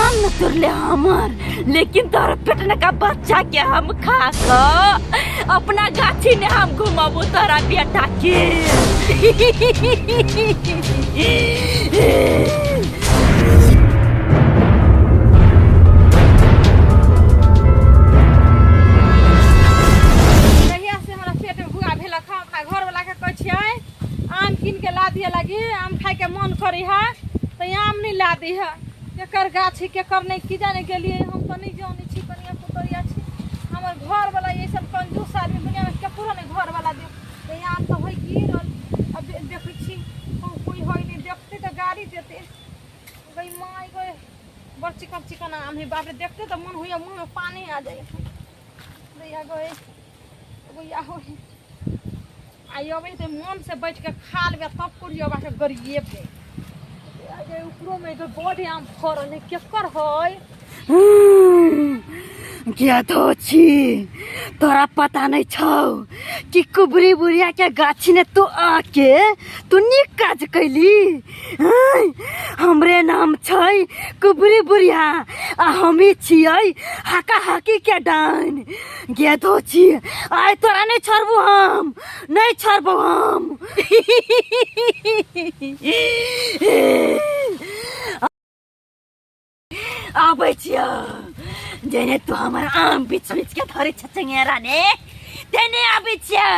आम न तुरले हमर, लेकिन तोहर पेट न का बच्चा के हम खा क अपना गाछी ने हम घुमाबू तोरा बेटा के। कहिया से हमरा पेट में भुआ भेलक हँ, अपना घरवला के कहै छियै आम कीन के ला दिए लगी, आम खाइके मन करै है तऽ आम नहि ला दी है। केकर गाछ है केकर नहि की जाने गेलियै, हम तऽ नहि जानै छी। कनिया पुतोहिया छी, हमर घरवला ये सब कंजूस आदमी दुनियामे केकरो नहि घरवला दे। तऽ आम तऽ होइ गिरल, अब देखै छी कोइ होइ नहि, देखतै तऽ गाड़ी देतै। गई माय गई, बड़ चिकन चिकन आम है बाप रे, देखते तऽ मन होइया मुँहमे पानी आ जाइ। दैया गई गैया हो आई अबै तऽ मन से बैठ के खा लेबै तब कुरियो बाके गरिएबै। ऊपरो में एगो बड़ आम फड़ल है, केकर है? क्या तो छी, तोरा पता नहीं छौ कि कुबरी बुढ़िया के गाछी ने तू आके तू नीक काज कैली। हमरे नाम छै कुबरी बुढ़िया आ हमी छियै हाका हाकी के डाइन। गेदो छी, आइ तोरा नहीं छोड़बू हम, नहीं छोड़बू हम। आबै छियौ जेने तू हमर आम बीच बीच के धरे छ चंगेरा ने, तेने आबै छियौ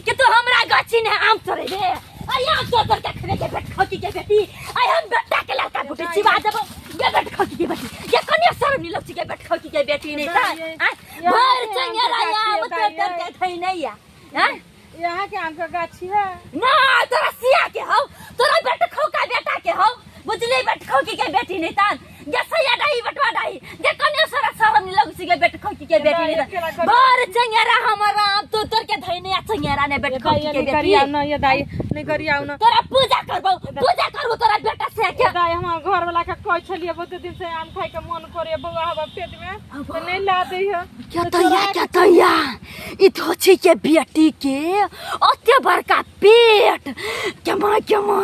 कि तू हमरा गाछी ने आम तोड़े रे। आई आम तोड़ तोड़ के खेबे के बेट खौकी के बेटी। आई हम बेटा के लड़का गुटी चिबा देबो गे बेट खौकी के बेटी। ये कन्या शरम नहीं लगছি के बेट खौकी के बेटी नहीं था भर चंगेरा आम तोड़ तोड़ के खै नहीं या। हैं यहाँ के आम के गाछी है ना, तोरा सिया के हौ, तोरा बेट खौका बेटा के हौ, बुझली बेट खौकी के बेटी नहीं तान। गे सैया डाही बटवा डाही गे कन्या सारा शरम नहीं लगছি गे बेट खौकी के बेटी नहीं तान। भर चंगेरा हमर आम तो तोर के धैने आ चंगेरा ने बेट खौकी के बेटी। गरिया न ये दाई नहीं गरिया न, तोरा पूजा करबौ, पूजा करबौ तोरा बेटा से के। दाई हमर घर वाला के कहै छलियै बहुत दिन से आम खाइ के मन करे बौआ हवा पेट में तऽ नहीं ला दै है। क्या तैया, क्या तैया ई धोछी के बेटी के ओते बड़का पेट केमा केमा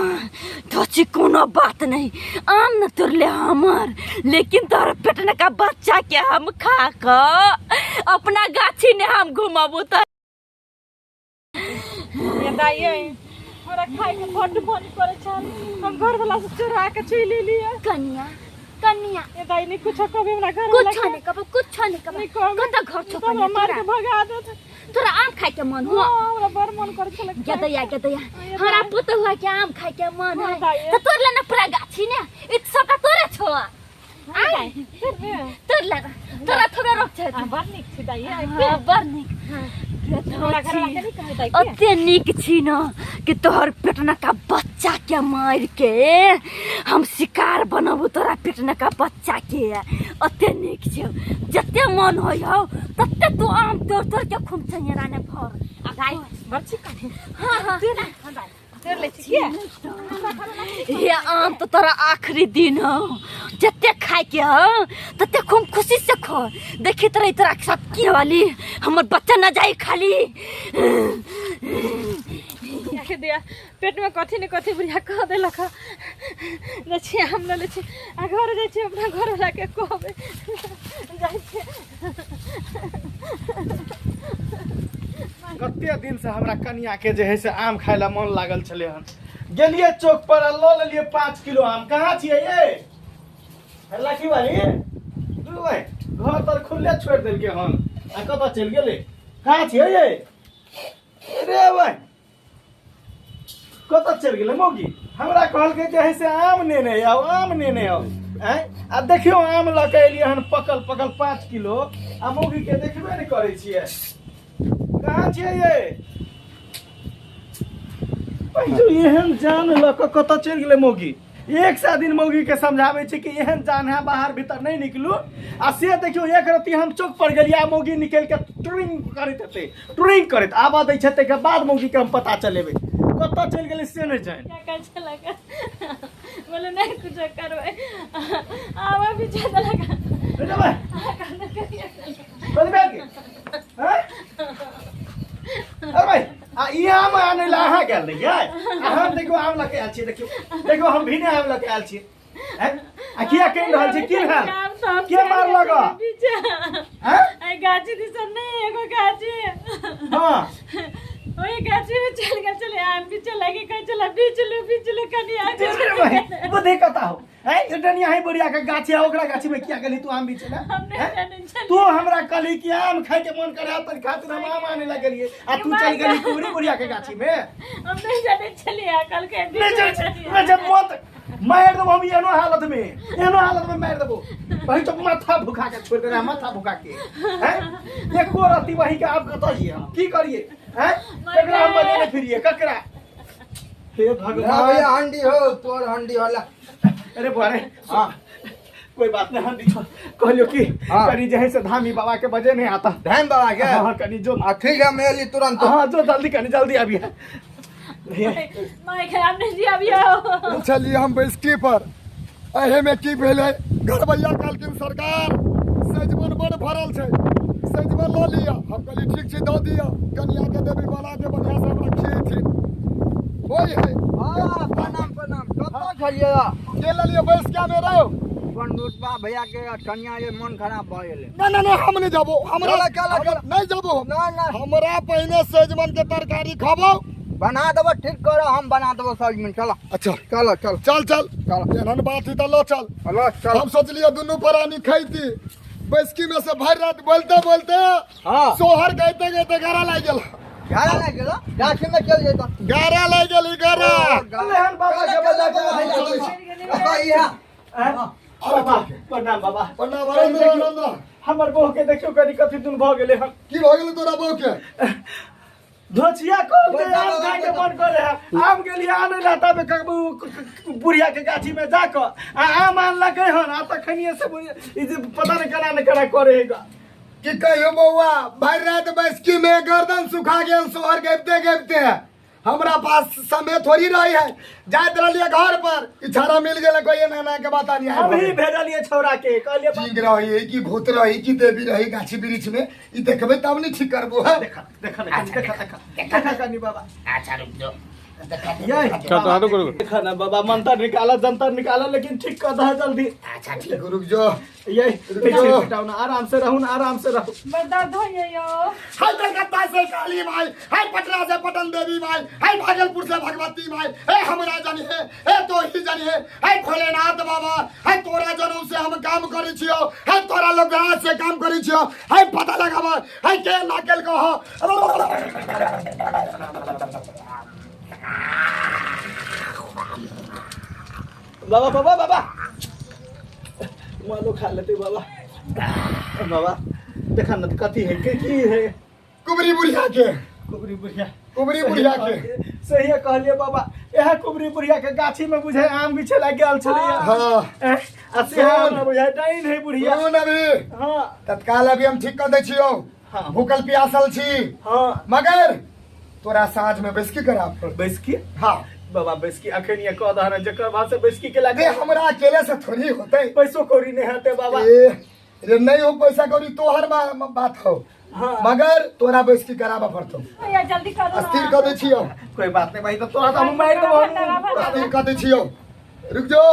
धोछी। कोनो बात नहीं, आम न तुरले हमर, लेकिन तोहर पेट न का बच्चा के हम खा क अपना गाछी ने हम घुमाबू। त ये दाई हमरा खाइ के बड्ड मन करे छल, हम घर वाला से चोरा के चलि एलियै। कनिया कनिया ये दाई नहीं कुछ कहबे हमरा घर वाला कुछ नहीं कहबो, कुछ नहीं कहबो। नहीं कहबे। कत घर छौ तब हमरा कनिया? मार के तोरा भगा देत। तोरा आम खाइ के मन हुआ? हाँ, हमरा बड़ मन करे छल। गदैया गदैया हमरा पुतहुआ के आम खाइ के मन है हाँ, दाई। त तोर ले न पूरा गाछी ने इ सबटा तोरे छौ। आय तोर ले तोरा थोड़ा रोक छै। बड़ नीक छी दाई। हाँ, बड़ नीक। हमरा घर वाला के नहीं कहै दाई के। ओते नीक छी न कि तोहर पेटना का बच्चा के मार के हम शिकार बनबू तोरा पेटना का बच्चा के। ओते नीक छौ, जते मन होइ हौ तते तू आम तोड़ तोड़ के खूब चंगेरा ने भर। आ दाई बड़ चिकन है। हाँ हाँ तोड़ लै छी के। ये आम तो तोरा आखिरी दिन हो, जते खाए के हो तते खूब खुशी से खो। देखी तोरा तोरा के साथ की वाली हमर बच्चा न जाए खाली। के दिया पेट में कथी ने कथी बुढ़िया कह देलक। जाइ छी आम लऽ लै छी आ घर जाइ छी अपना घर वाला के कहबै। जाइ छी। कते दिन से हमरा कनिया के जे है से आम खाय ला मन लागल छलै हन। गेलियै चौक पर आ लऽ लेलियै 5 किलो आम। कहाँ छियै ये लाठी वाली? दुबै घर तर खुले छोड़ि देलकै हन आ कतऽ चलि गेलै? कहाँ छियै ये? रे भाई कतऽ चलि गेलै मौगी? हमरा कहलकै जे है से आम नेने आउ, आम नेने आउ। आँय आ देखियौ आम लऽ के एलियै हन पकल पकल 5 किलो आ मौगी के देखबे नहि करै छियै। कहाँ छियै ये? पहिजो एहन जान लऽ कऽ कतऽ चलि गेलै मौगी? एक सए दिन मौगी के समझाबै छै कि एहन जान है बाहर भीतर नहीं निकलू, आ से देखियौ एक रत्ती हम चौक पर गेलियै आ मौगी निकलि के ट्रिंग करैत हेतै, ट्रिंग करैत आबऽ दै छै, ताहिके बाद मौगी के हम पता चलेबै कतऽ चलि गेलै से नहि जानि। क्या कहै छलक? बोले नहीं कुछ करबै, आबऽ पीछा देलक। रे भाई, कथी भेल की? हैं? अरे भाई, आ ई आम आनै ला अहाँ गेल रहियै? आ हम देखियौ आम लऽ के आयल छियै, देखियौ देखियौ हम भीने आम लऽ के आयल छियै। हैं? आ किया कहि रहल छी की भेल के मारलक हैं आई गाछी दिसन नहीं एगो गाछी। हां ओही गाछी में चल गेल छलै आम बीचे लागी, कहै छलै बीच लू बीच लू कनि आम। बुद्धि कता हो हैं डनिया है बुढ़िया के गाछी है ओकरा गाछी में किया गेली तू आम बीचे ना? हम नहीं जानै छलियै। तू हमरा कहली कि आम खाय के मन करे त खातिर हम आम आने लगलिए आ तू चल गेली कुबरी बुढ़िया के गाछी में। हम नहीं जानै छलियै, कहलकै नहीं जानै मैं जब मौत मार देबो हम एनो हालत में, एनो हालत में मार देबो। वही तो माथा भुखा के छोड़ देना, माथा भुखा के हैं एको रति वही के आप कतऽ छियै हम की करिए हैं ककरा हम बनेने फिरिए ककरा। हे भगवान भैया हंडी हो तोर हंडी होला। अरे बुआरे हां कोई बात नहीं हंडी छोड़ कहलियो कि कनी जे है से धामी बाबा के बजे नहीं आता। धाम बाबा के? हां कनी जो हां ठीक है मैं एली तुरंत। हां जो जल्दी कनी जल्दी आबी। मैं के हम नहीं जी आबियो। चलिए हम बैसकी पर एहे में की भेलै घरबैया कहलखिन सरकार सजमन बड़ भरल छै सजमन लऽ लिअ। हम कहलियै ठीक छै दऽ दिअ कनिया के देबै बना के बढ़िया से हमरा खिएथिन। होय है। हां प्रणाम प्रणाम। कतऽ छलियै? के लेलियै बैसका में रहो। पंडुतबा भैया के कनिया के मन खराब भऽ गेलै। ना ना ना हम नहीं जाबो, हमरा चलो, चलो। नहीं जाबो हम। ना, ना। हमरा पहिने सजमन के तरकारी खाबो। बना देबो ठीक करो हम बना देबो सजमन। चलो। अच्छा। चलो, चल। चल, चल। चल। एहन बात है त लो चल। लो, चल। हम सोचलिए दुनू प्राणी खैती बैसकी में से भर रात बोलते बोलते हाँ। सोहर गाइते गाइते गारा लागि गेल। गारा लागि गेल? गाछी में चल जेता। गारा लागि गेल ई गारा। एहन बाबा के बजा के चल, चल, चल। इहा। हैं? बाबा, प्रणाम बाबा। प्रणाम, आनंद रह, आनंद रह। हमर बहू के देखियो कनी कथी दुन भऽ गेलै हन। की भऽ गेलै तोरा बहू के? धोचिया खोल दे, बता, आम बता, खाय के बता। मन करे है। आम गेलियै आनै ला तब बुढ़िया के गाछी में जाकऽ आ आम आनलकै हन आ तखनिये से बुढ़िया ई जे पता नहि केना ने केना करे है गा। की कहियो बौआ भरि राति बैसकी में गर्दन सुखा गेल सोहर गाबिते गाबिते। हमरा पास समय थोड़ी रही है, जाइत रहलियै घर पर इशारा मिल गेलै कोई एना एना के बात आनी है। हम ही भेजलियै छौड़ा के, कहलियै जिंग रही कि भूत रही कि देवी रही गाछी वृक्ष में, ई देखबै तब नहीं ठीक करबो है। देखा, देखा, देखा, देखा, देखा, देखा, कनी बाबा। अच्छा रुक जो। देखा, ये, देखा, बाबा, देखा ना बाबा, मंत्र निकाला जंतर निकाला लेकिन ठीक कर दे जल्दी। अच्छा ठीक। रुक जो। ये, रुक पीछे जो। हटाओ ना, आराम से रहू ना, आराम से रहू। बड़ दर्द होइए यो। हाय कलकत्ता से काली माई, हाय पटना से पटन देवी माई, हाय भागलपुर से भगवती माई, हे हमरा जानी है, हे तो ही जानी है, हाय भोलेनाथ बाबा, हाय तोरा जनम से हम काम करै छियो, हाय तोरा लोग से काम करै छियो, हाय पता लगाब, हाय के ना केल कह। बाबा, बाबा, बाबा। मालो खा लेते बाबा। बाबा, देखा न कथी है, के की है? कुबरी बुढ़िया के। कुबरी बुढ़िया। कुबरी बुढ़िया के। सही है कहलिए बाबा, यह कुबरी बुढ़िया के गाछी में बुझे आम बिछे लग गेल छलैया। हाँ। आ से हमरा बुझाय डाइन है बुढ़िया। सुन अभी। हाँ। तत्काल अभी हम ठीक कर दै छियौ। हाँ। भूखल प्यासल छी। हाँ। मगर तोरा साँझ में बैसकी कराब पड़तौ। बैसकी? हाँ। बाबा बैसकी अखन ये कह दहन जकर भाव से बैसकी के लागे। अरे हमरा अकेले से थोड़ी होतै। पैसो कौड़ी नहीं हेतै बाबा। ए, रे नहीं हो पैसा कौड़ी तोहर बात हो। हाँ। मगर तोरा बैसकी कराबऽ पड़तौ। भैया जल्दी कर दो ना। अस्थिर कऽ दै छियौ। कोई बात नहीं भाई, तो तोरा तो हम मारि देबौ। अस्थिर कऽ दै छियौ। रुक जो।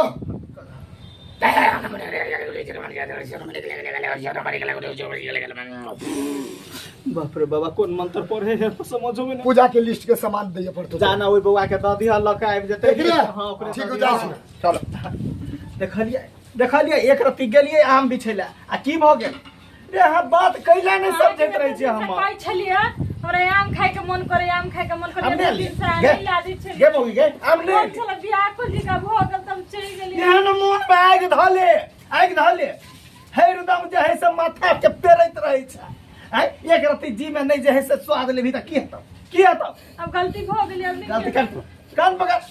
बाप रे बाबा कोन मंत्र पढ़े है तो समझो में नहीं। पूजा के लिस्ट के सामान दिए पड़तो। जाना ओई बौआ के दऽ दिह, लऽ के आबि जेतै। देखलियै? हाँ, ओकरे ठीक दऽ हो, दिह। जाइ छी। चलो। देखलियै, देखलियै, एक रत्ती गेलियै आम बिछै लए आ की भऽ गेल रे? अहाँ बात कैला नहि समझैत रहै छियै हम। कहै छलियै हमरा आम खाय के मन करे, आम खाय के मन करे, आम नहि दू दिन से आम गे, नहि लादै छलियै। गे बौगी, गे, आम नहि मोन छलै व्याकुल जकाँ भऽ गेल तऽ हम चलि गेलियै। एहन मोन मे आगि धऽ ले, आगि धऽ ले। हरदम जे है से माथा के पेरैत रहै छै। आँय, एक रत्ती जी में नहि जे है से स्वाद लेबही तऽ की हेतौ, की हेतौ? अब गलती भऽ गेलै, अब नहि गलती हेतौ। कान पकड़, कान पकड़।